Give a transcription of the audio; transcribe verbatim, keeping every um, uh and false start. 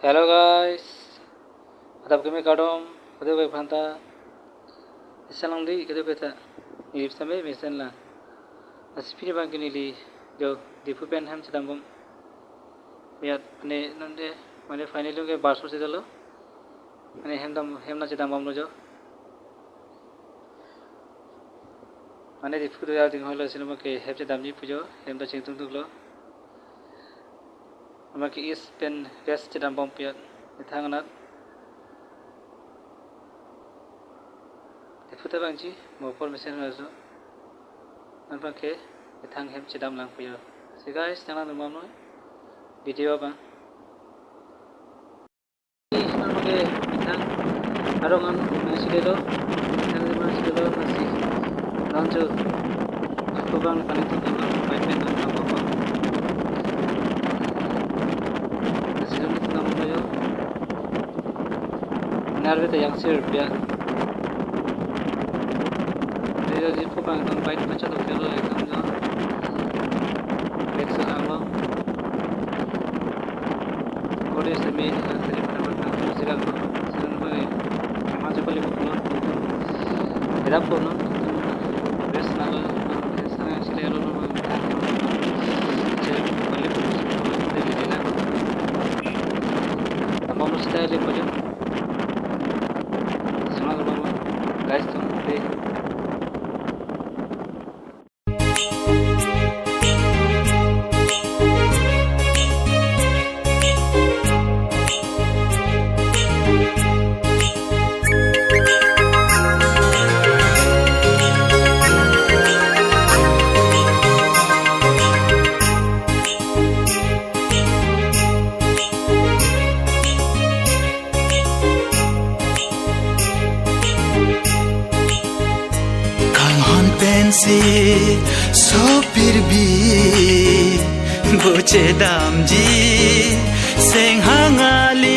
Hello guys, adap keme kardom, kadokave aphanta. Isi lang di, kadokave ta. Neli same mesen lang. Lasi pini abang ke neli jo Diphu pen hem chedam bom. Miyat mane nonde mane finally ke bar so chedalo. Mane hem dam, hem nangchedam bomlo jo. Mane Diphu do ya ding holo sino ke hem chedamji pu jo, hem ta chingtung tuklo. Amat ke east pen west chedam bom pu ya methang anat. Diphu ta abang ji mo apor mesen holo so. Anpang ke methang hem chedam lang pu ya. So guys, nang nang dumam noi video abang. Anpang ke methang arong an nangchedelo, methang lima chedelo nasi. Launch. Kubang paling tu dalam baik pen dalam apa apa. Nasi dalam tu dalam apa yo? Nar beta yang sir pia. Dia jadi kubang dalam baik macam tu kalau ekdom jo. Baik selang lo. Kode semi, eh, seri pada pada sila lo. Sila lo ni. Maju kali buku lo. Beda pun lo. Best na lo. Best na sila lo. Sila kali buku lo. Sila lo. Tambah lo sila lo. Semua lo. Guys, tuh. Kanghon pensi sopir bi boche damji, Singhang ali